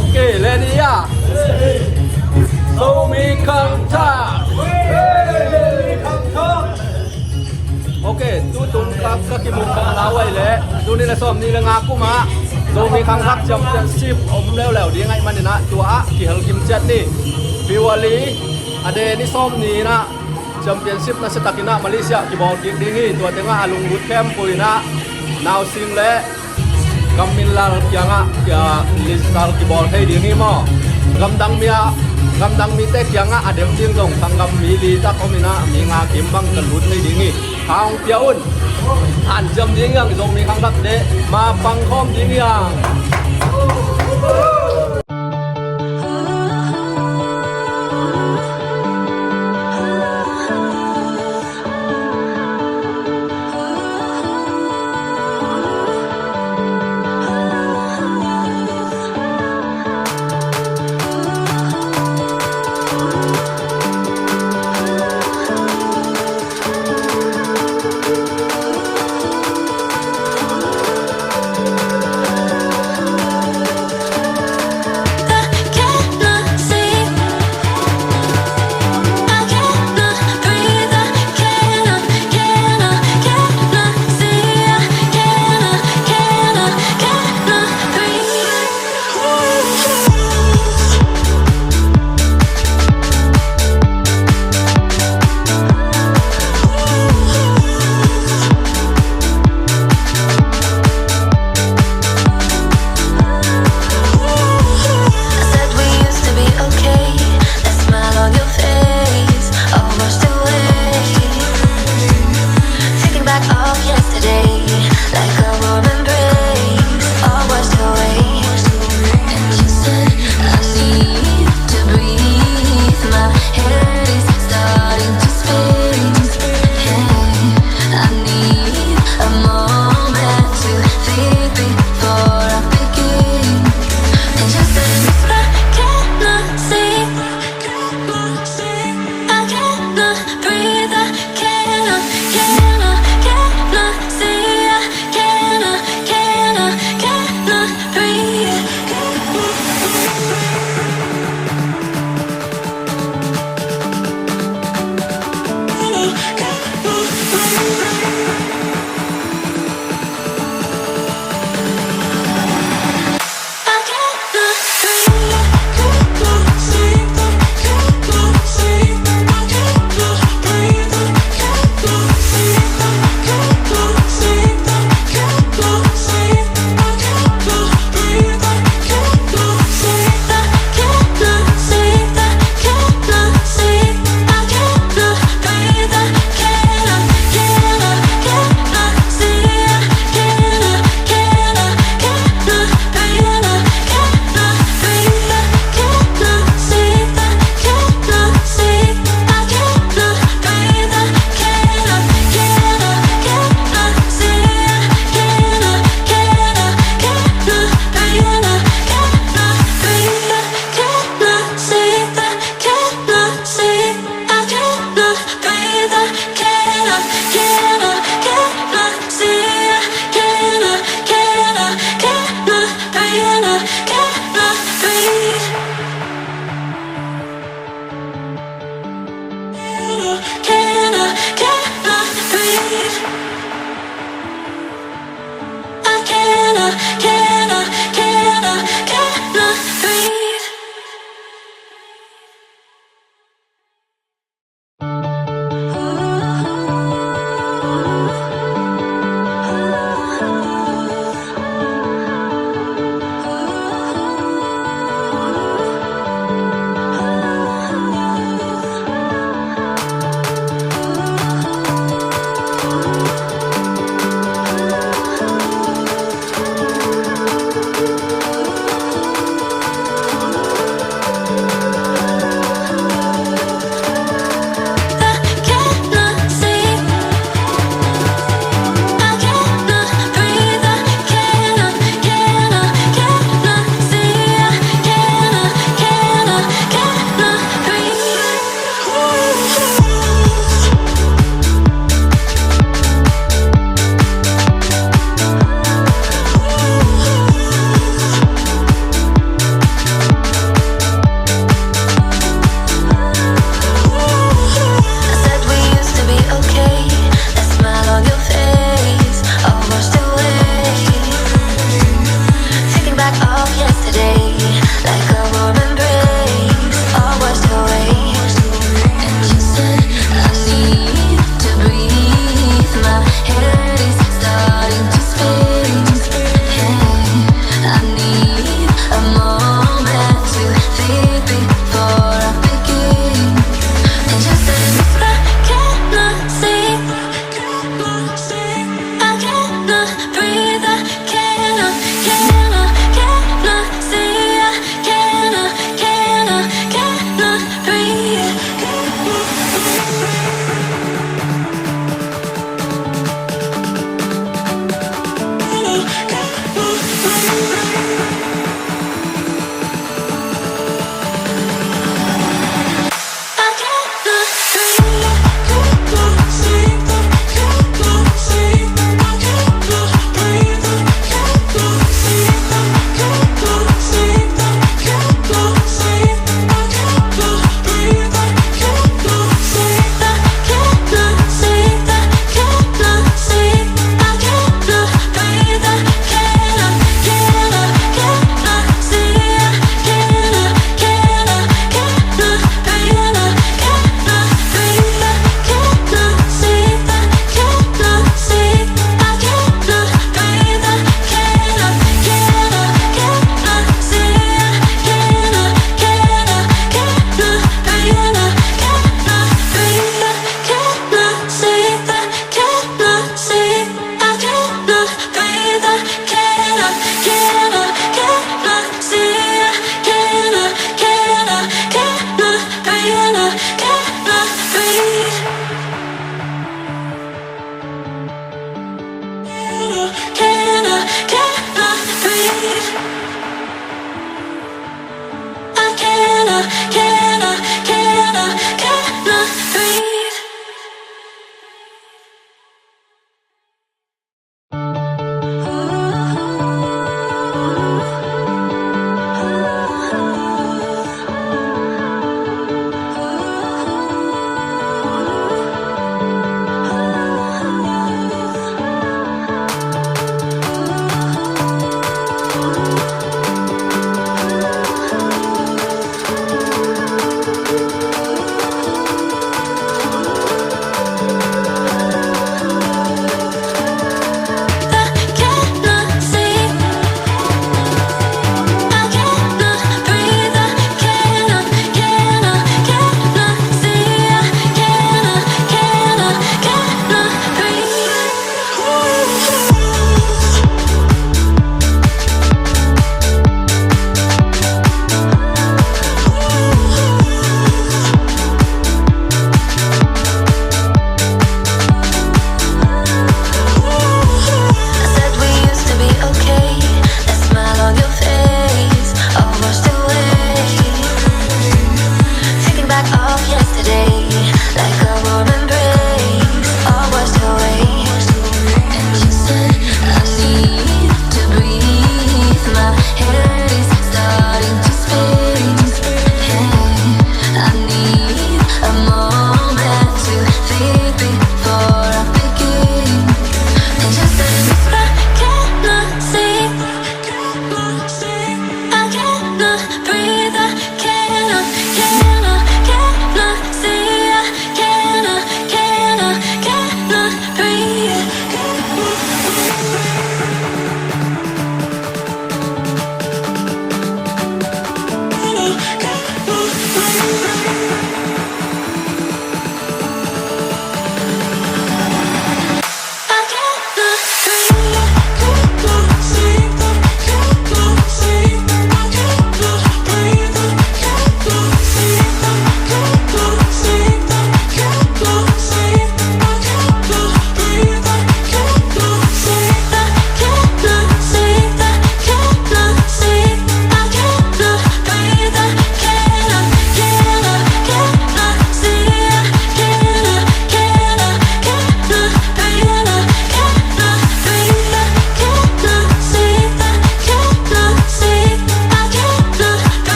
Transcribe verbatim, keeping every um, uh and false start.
Ok, ready ah. Zomi Khangthak. Ok, tutung ka, ka kimuh ka hau ai leh, tuni le sawm ni le nga kum ah Zomi Khangthak Championship om leuleu ding ahih manin ah, tua ah kihel kim ciat ni. February a de ni sawm ni in ah Championship nasia takin ah Malaysia kibawl kik ding hi. Tua teng ah a lunglut khempeuh in ah nausing le gammin lal kiangah kia lizal kibawl thei ding hi maw? Gamdang mi ah, gamdang mite kiangah a dem ding zong sanggam mi li tak om in ah mi nga kim bang ka lut thei ding hi. Kha hong pia un. Hanciam ding hi hang, Zomi Khangthak de ma pang khawm ding hi hang.